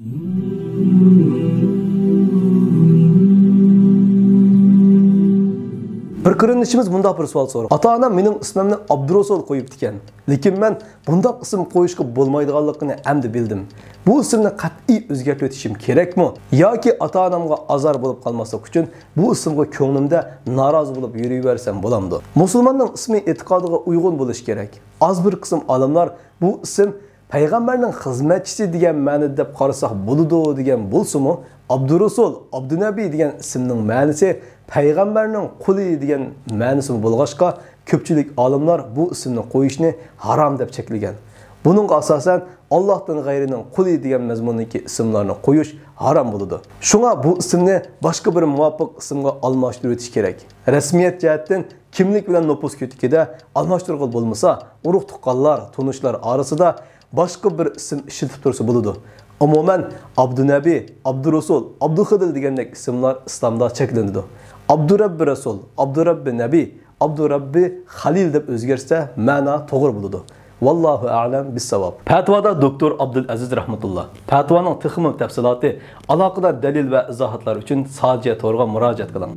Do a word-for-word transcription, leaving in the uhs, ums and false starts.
بىر قېرىندىشىمىز مۇنداق بىر سوئال سورىغان. ئاتا-ئانام مېنىڭ ئىسمىمنى ئابدۇرۇسۇل قويۇپتىكەن. لېكىن مەن بۇنداق ئىسىم قويۇشقا بولمايدىغانلىقىنى ئەمدى بىلدىم. بۇ ئىسىمنى قەتئىي ئۆزگەرتىۋېتىشىم كېرەكمۇ؟ ياكى ئاتا-ئانامغا ئازار بولۇپ قالماسلىق ئۈچۈن بۇ ئىسىمغا كۆڭلۈمدە نارازى بولۇپ يۈرۈۋەرسەم بولامدۇ؟ مۇسۇلماننىڭ ئىسمى ئېتىقادىغا ئۇيغۇن بولۇشى كېرەك. ئاز بىر قىسىم ئالىملار بۇ ئىسىم پەيغەمبەرنىڭ خىزمەتچىسى دېگەن مەنىدە دەپ قارىساق بولىدۇ دېگەن بولسىمۇ، ئابدۇرۇسۇل، ئابدۇنەبى دېگەن ئىسىمنىڭ مەنىسى پەيغەمبەرنىڭ قۇلى دېگەن مەنىسىمۇ بولغاچقا، كۆپچىلىك ئالىملار بۇ ئىسىمنى قويۇشنى ھارام دەپ چەكلىگەن. بۇنىڭغا ئاساسەن، ئاللاھتىن غەيرىنىڭ قۇلى دېگەن مەزمۇندىكى ئىسىملارنى قويۇش ھارام بولىدۇ. شۇڭا بۇ ئىسىمنى باشقا بىر مۇۋاپىق ئىسىمغا ئالماشتۇرۇۋېتىش كېرەك. رەسمىيەت جەھەتتىن كىملىك بىلەن نوپۇس كۆتىكىدە ئالماشتۇرغىلى بولمىسا، ئۇرۇق-تۇغقانلار، تونۇشلار ئارىسىدا باشقا بىر ئىسىم ئىشلىتىپ تۇرسا بولىدۇ. ئومۇمەن، ئابدۇنەبى، ئابدۇرۇسۇل، ئابدۇخېلىل دېگەندەك ئىسىملار ئىسلامدا چەكلىنىدۇ. ئابدۇرەببى رەسۇل، ئابدۇرەببى نەبى، ئابدۇرەببى خەلىل دەپ ئۆزگەرتسە، مەنا توغرا بولىدۇ. ۋاللاھۇ ئەئلەم بىسساۋاب. پەتىۋادا دوكتور ئابدۇلئەزىز رەھمەتۇللا. پەتىۋانىڭ تېخىمۇ تەپسىلاتى، ئالاقىدار دەلىل ۋە ئىزاھاتلار ئۈچۈن ساجىيە تورىغا مۇراجىئەت قىلىڭ.